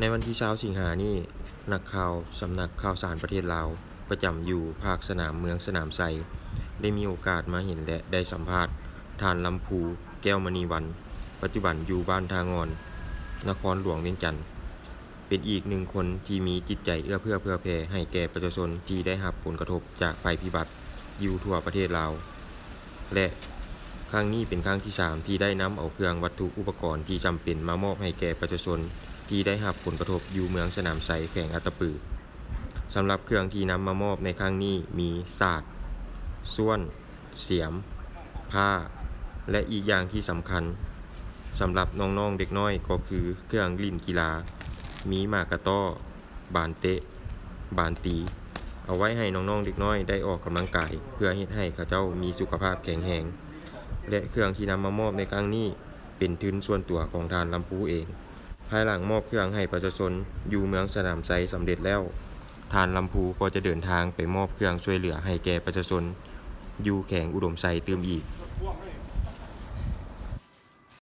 ໃນວັນທີຊາວສິງຫານີ້, ນັກຂ່າວສຳນັກຂ່າວສານປະເທດລາວ ປະຈຳຢູ່ພາກສະໜາມເມືອງສະໜາມໄຊ ໄດ້ມີໂອກາດມາເຫັນ ແລະ ໄດ້ສຳພາດທ່ານ ລຳພູ ແກ້ວມະນີວັນ, ປັດຈຸບັນຢູ່ບ້ານທ່າງ່ອນ, ນະຄອນຫຼວງວຽງຈັນ, ເປັນອີກໜຶ່ງຄົນທີ່ມີຈິດໃຈເອື້ອເຟື້ອເຜື່ອແຜ່ໃຫ້ແກ່ປະຊາຊົນທີ່ໄດ້ຮັບຜົນກະທົບຈາກໄພພິບັດຢູ່ທົ່ວປະເທດລາວ ແລະ ຄັ້ງນີ້ເປັນຄັ້ງທີສາມທີ່ໄດ້ນຳເອົາເຄື່ອງວັດຖຸອຸປະກອນທີ່ຈຳເປັນມາມອບໃຫ້ແກ່ປະຊາຊົນທີ່ໄດ້ຮັບຜົນກະທົບຢູ່ເມືອງສະໜາມໄຊ ແຂວງອັດຕະປື. ສຳລັບເຄື່ອງທີ່ນຳມາມອບໃນຄັ້ງນີ້ມີສາດ, ສ້ວນ, ສຽມ, ພ້າ ແລະ ອີກຢ່າງທີ່ສຳຄັນສຳລັບນ້ອງໆເດັກນ້ອຍກໍຄືເຄື່ອງຫຼິ້ນກິລາ, ມີໝາກກະຕໍ້, ບານເຕະ, ບານຕີ ເອົາໄວ້ໃຫ້ນ້ອງໆເດັກນ້ອຍໄດ້ອອກກຳລັງກາຍ ເພື່ອເຮັດໃຫ້ເຂົາເຈົ້າມີສຸຂະພາບແຂງແຮງ ແລະ ເຄື່ອງທີ່ນຳມາມອບໃນຄັ້ງນີ້ເປັນທຶນສ່ວນຕົວຂອງທ່ານ ລຳພູ ເອງ. ພາຍຫຼັງມອບເຄື່ອງໃຫ້ປະຊາຊົນຢູ່ເມືອງສະໜາມໄຊສຳເລັດແລ້ວ, ທ່ານ ລຳພູ ກໍຈະເດີນທາງໄປມອບເຄື່ອງຊ່ວຍເຫຼືອໃຫ້ແກ່ປະຊາຊົນຢູ່ແຂວງອຸດົມໄຊຕື່ມອີກ.